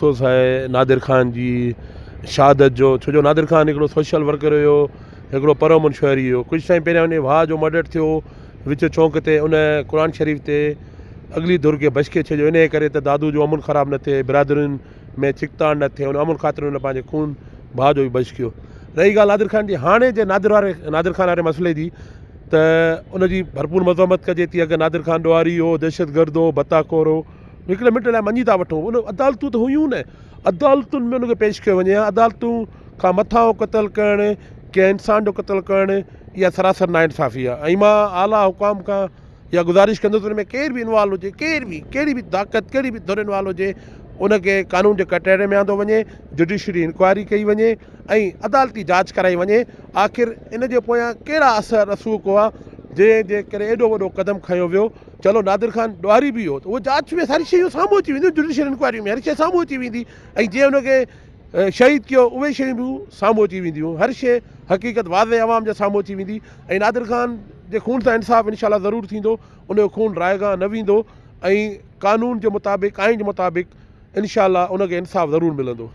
افسوس آهي نادر خان جي شهادت جو ڇو جو نادر خان هڪڙو سوشل ورڪر هيو هڪڙو پر امن شهري هيو ڪجهه ٽائيم پهريان ان ڀاء جو مرڊر ٿيو وچ چونڪ تي ان قرآن شريف تي اڳلي ڌر کي بشڪي ڇڏيو انهي ڪري ته دادو جو امن خراب نه ٿئي برادرين ۾ ڇڪتاڻ نه ٿئي ان امن خاطر ان پنهنجي خون ڀاء جو به بشڪيو رهي ڳالهه نادر خان جي هاڻي جي نادر واري نادر خان واري مسئلي جي ته ان جي ڀرپور مذمت ڪجي ٿي اگر نادر خان ڏوهاري هو دهشتگرد هو ڀتا خور هو هڪڙي منٽ لاء مڃي ٿا وٺون ان عدالتون ته هيون نه عدالتن ۾ ان کي پيش ڪيو وڃي ها عدالتون کان مٿانهون قتل ڪرڻ ڪنهن انسان جو قتل ڪرڻ اها سراسر ناانصافي آهي ۽ مان اعليٰ حڪام کان اها گذارش ڪندس ان ۾ ڪير به انوالو هجي ڪير به ڪهڙي به طاقت ڪهڙي به ڌر انوالو هجي ان کي قانون جي ڪٽهڙي ۾ آندو وڃي جڊيشري انڪوائري ڪئي وڃي ۽ عدالتي جاچ ڪرائي وڃي آخر ان جي پويان ڪهڙا اثر رسوخ هئا جنهن جي ڪري ايڏو وڏو قدم کنيو ويو چلو نادر خان ڏوهاري به هو ته اهو جاچ ۾ ساري شيون سامهون اچي وينديون جڊيشل انڪوائري ۾ هر شيء سامهون اچي ويندي ۽ جنهن ان کي شهيد ڪيو اهي شيون به سامهون اچي وينديون هر شيء حقيقت واضح عوام جي سامهون اچي ويندي ۽ نادر خان جي خون سان انصاف انشاء الله ضرور ٿيندو ان جو خون رائيگان نه ويندو ۽ قانون جي مطابق آئين جي مطابق انشاء الله ان کي انصاف ضرور ملندو.